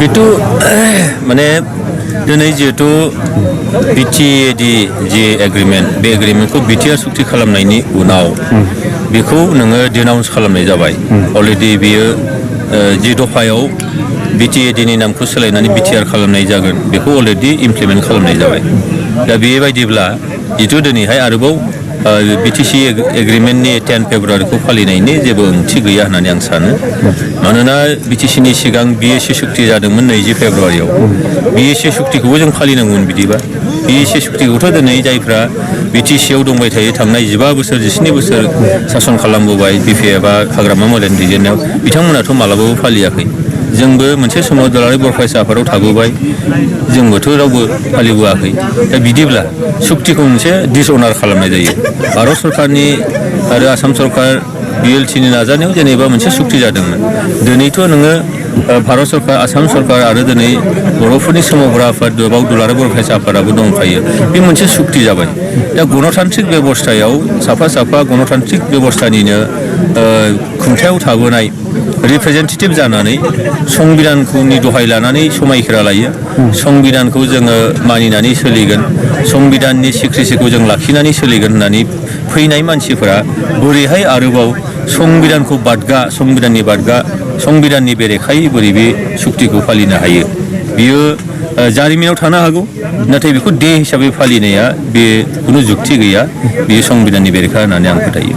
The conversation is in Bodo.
बेथ' माने दिनै जिहेतु बिटिएडि जि एग्रिमेन्ट बे एग्रिमेन्टखौ बिटिआर सुक्ति खालामनायनि उनाव बेखौ नोङो डिनाउन्स खालामनाय जाबाय अलरेडि बियो जि दफायाव बिटिएडिनि नामखौ सोलायनानै बिटिआर खालामनाय जागोन बेखौ अलरेडि इमप्लिमेन्ट खालामनाय जाबाय दा बेबायदिब्ला जिथु दिनैहाय आरोबाव बिटिसि एग्रिमेन्टनि 10 फेब्रुवारिखौ फालिनायनि जेबो ओंथि गैया होननानै आं सानो मानोना बिटिसिनि सिगां बिएसि सुक्ति जादोंमोन 20 फेब्रुवारियाव बिएसि सुक्तिखौबो जों फालिनांगौमोन बिदिबा बिएसि सुक्तिखौथ' दिनै जायफ्रा बिटिसिआव दंबाय थायो थांनाय 15 बोसोर 17 बोसोर सासन खालामबोबाय बिपिएफआ हाग्रामा मोदायनि दैदेननायाव बिथांमोनाथ' मालाबाबो फालियाखै जोंबो मोनसे समाव दुलाराय बर' फरायसा आफादाव थाबोबाय जोंबोथ' रावबो फालिबोआखै दा बिदिब्ला सुक्तिखौ मोनसे डिसअनार खालामनाय जायो भारत सरकारनि आरो आसाम सरकार बिएलटिनि नाजानायाव जेनेबा मोनसे सुक्ति जादोंमोन दिनैथ' नोङो भारत सरकार आसाम सरकार आरो दिनै बर'फोरनि सोमावग्रा आफाद दुलाराय बर' फरायसा आफादाबो दंफायो बे मोनसे सुक्ति जाबाय दा गणतान्त्रिक बेबस्थायाव साफा साफा गणतान्त्रिक बेबस्थानिनो खुंथायाव थाबोनाय रिप्रेजेन्टेटिभ जानानै संबिधाननि दहाय लानानै समायखिरा लायो संबिधानखौ जोङो मानिनानै सोलिगोन संबिधाननि सिक्रेसिखौ जों लाखिनानै सोलिगोन होननानै फैनाय मानसिफोरा बोरैहाय आरोबाव संबिधानखौ संबिधाननि बेरेखायै बोरै बे सुक्तिखौ फालिनो हायो बियो जारिमिनाव थानो हागौ नाथाय बेखौ डे हिसाबै फालिनाया बे खुनु जुक्ति गैया बेयो संबिधाननि बेरेखा होननानै आं फोथायो